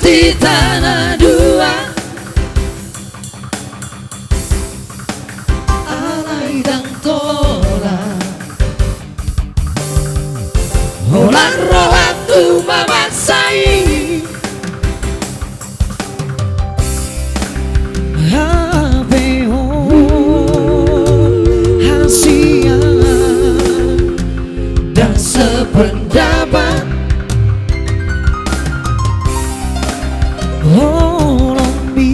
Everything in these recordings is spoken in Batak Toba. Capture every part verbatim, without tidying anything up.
hita na dua. Alai ndang tolap holan rohangku mamansai. Hape on hasian ndang sependapat. Holong ni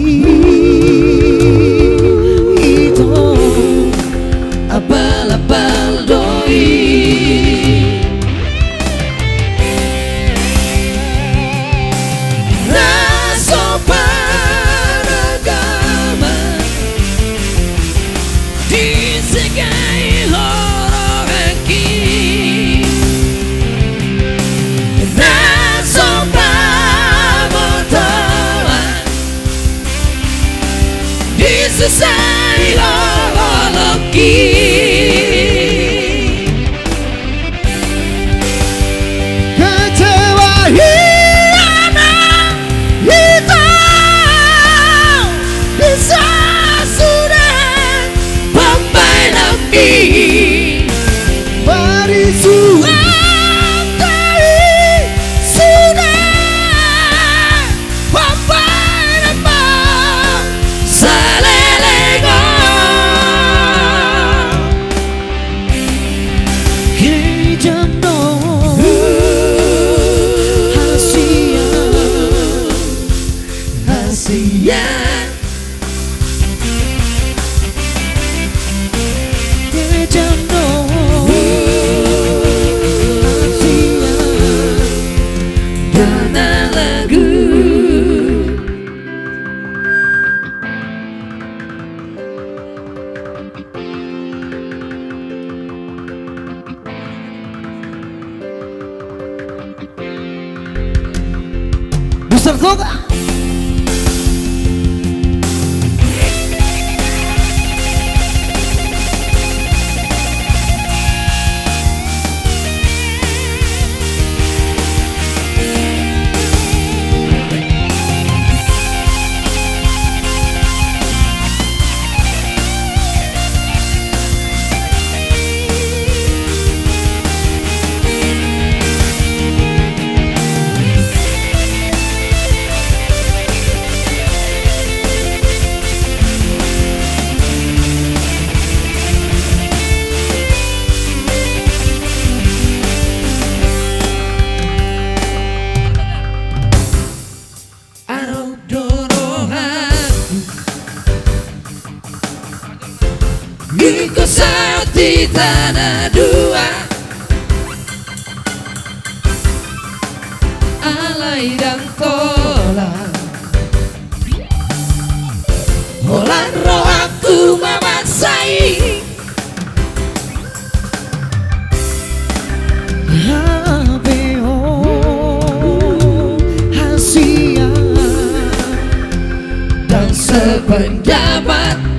ito apal-apal do i. Na so panagaman disegai ho rohangki. Na so pamotoan disusai ho holongki. Kecewa hian hita, bisa sude pambahenanmi. Parisuan tai sude pambahenanmi saleleng on. Kejam do hasian, hasian. Kejam do hasian, dana lagu. Besar Toga. Adong do rohangku ingkon sahat hita na dua. Alai ndang tolap holan rohangku mamansai. Hape on hasian, ndang sependapat.